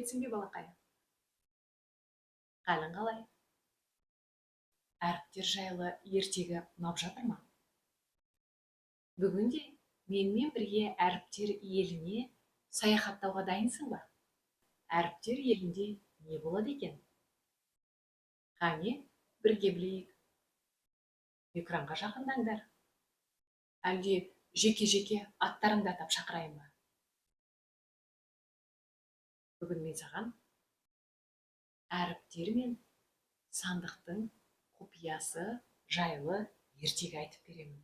Сәлеметсің бе, балақай? Қалың қалай? Әріптер жайлы ертегі ұнап жатыр ма? Бүгін де менімен бірге әріптер еліне саяхаттауға дайынсың ба? Әріптер елінде не болады екен? Қане, бірге білейік. Экранға жақындаңдар. Әлде жеке-жеке аттарыңды атап шақырайын ба? Бүгін мен саған әріптер мен сандықтың құпиясы жайлы ертегі айтып беремін.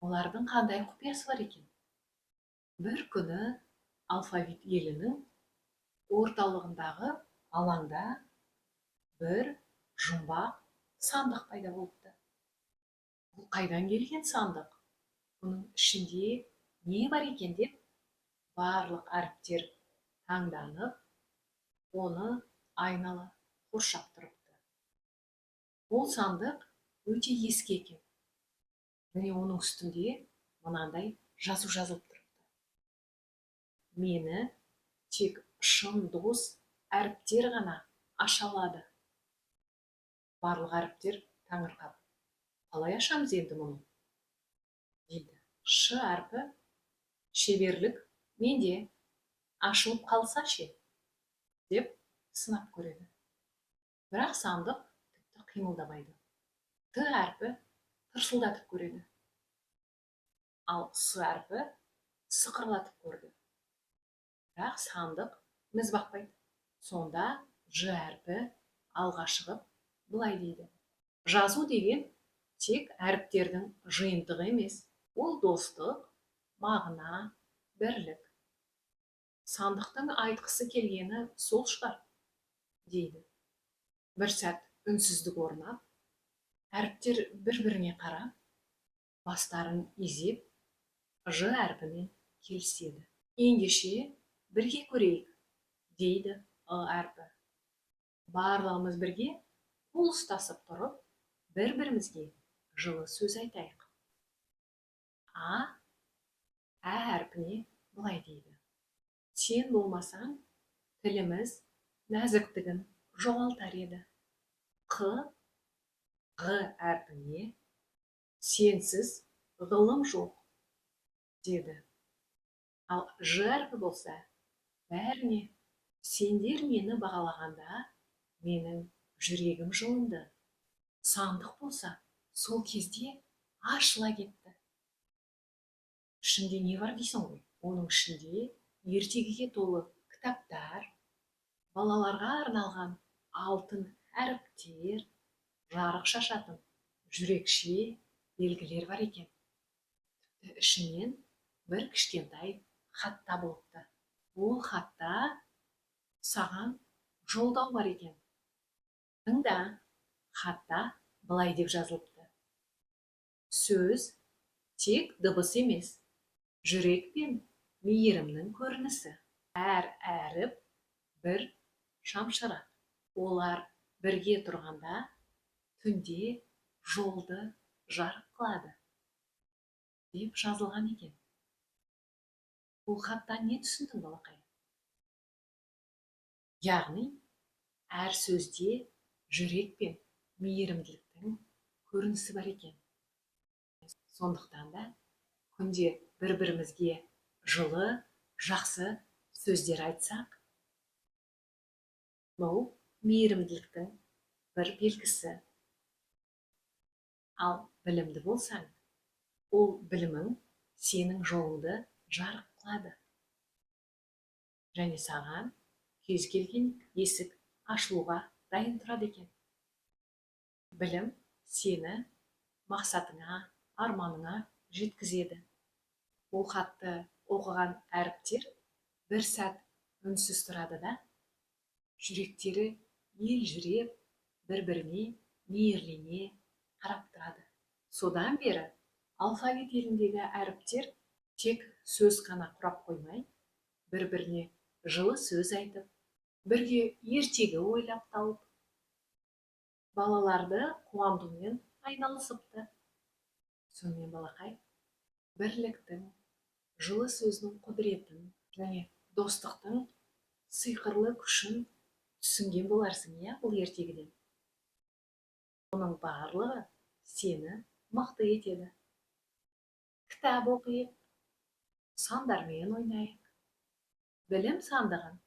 Олардың қандай құпиясы бар екен? Бір күні алфавит елінің орталығындағы алаңда бір жұмбақ сандық пайда болыпты. Бұл қайдан келген сандық? Бұның ішінде не бар екен деп барлық әріптер таңданып, оны айнала қоршап тұрыпты. Ол сандық өте ескі екен. Міне, оның үстінде мынандай жазу жазылып тұрыпты: «Мені тек шын дос әріптер ғана аша алады». Барлық әріптер таңырқап: «Қалай ашамыз енді мұны?» – дейді. Ш әрпі: «Шеберлік менде, ашылып қалса ше?» – деп сынап көреді. Бірақ сандық тіпті қимылдамайды. Т әрпі тырсылдатып көреді. Ал С әрпі сықырлатып көрді. Бірақ сандық міз бақпайды. Сонда Ж әрпі алға шығып, былай дейді: «Жазу деген тек әріптердің жиынтығы емес, ол достық, мағына, бірлік. Сандықтың айтқысы келгені сол шығар», – дейді. Бір сәт үнсіздік орнап, әріптер бір-біріне қарап, бастарын изеп, Ж әрпімен келіседі. «Ендеше, бірге көрейік», – дейді Ы әрпі. «Барлығымыз бірге қол ұстасып тұрып, бір бірімізге жылы сөз айтайық». А Ә әрпіне былай дейді: «Сен болмасаң, тіліміз нәзіктігін жоғалтар еді». Қ Ғ әрпіне: «Сенсіз ғылым жоқ», – деді. Ал Ж әрпі болса, бәріне: «Сендер мені бағалағанда, менің жүрегім жылынды. Сандық болса, сол кезде ашыла кетті». Ішінде не бар дейсің ғой? Оның ішінде ертегіге толы кітаптар, балаларға арналған алтын әріптер, жарық шашатын жүрекше белгілер бар екен. Тіпті ішінен бір кішкентай хат табылыпты. Ол хатта саған жолдау бар екен. Тыңда, хатта былай деп жазылыпты: «Сөз тек дыбыс емес, жүрек пен мейірімнің көрінісі. Әр әріп бір шамшырақ. Олар бірге тұрғанда, түнде жолды жарық қылады», – деп жазылған екен. Бұл хаттан не түсіндің, балақай? Яғни әр сөзде жүрек пен мейірімділіктің көрінісі бар екен. Сондықтан да күнде бір бірімізге жылы, жақсы сөздер айтсақ, бұл мейірімділіктің бір белгісі. Ал білімді болсаң, ол білімің сенің жолыңды жарық қылады және саған кез келген есік ашылуға дайын тұрады екен. Білім сені мақсатыңа, арманыңа жеткізеді. Ол хатты оқыған әріптер бір сәт үнсіз тұрады да, жүректері елжіреп, бір біріне мейірлене қарап тұрады. Содан бері алфавит еліндегі әріптер тек сөз қана құрап қоймай, бір біріне жылы сөз айтып, бірге ертегі ойлап тауып, балаларды қуантумен айналысыпты. Сонымен, балақай, бірліктің, жылы сөздің құдіретін және достықтың Сиқырлы күшін түсінген боларсың, иә, бұл ертегіден. Бұның барлығы сені мықты етеді. Кітап оқиық, сандармен ойнайық, білім сандығын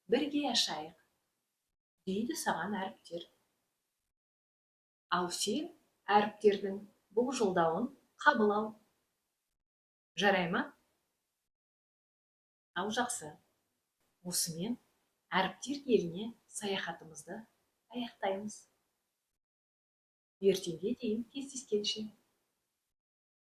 бірге ашайық, дейді саған әріптер. Ал сен әріптердің бұл жолдауын қабыл ал. Жарай ма? Ал жақсы. Осымен әріптер еліне саяхатымызды аяқтаймыз. Ертеңге дейін кездескенше!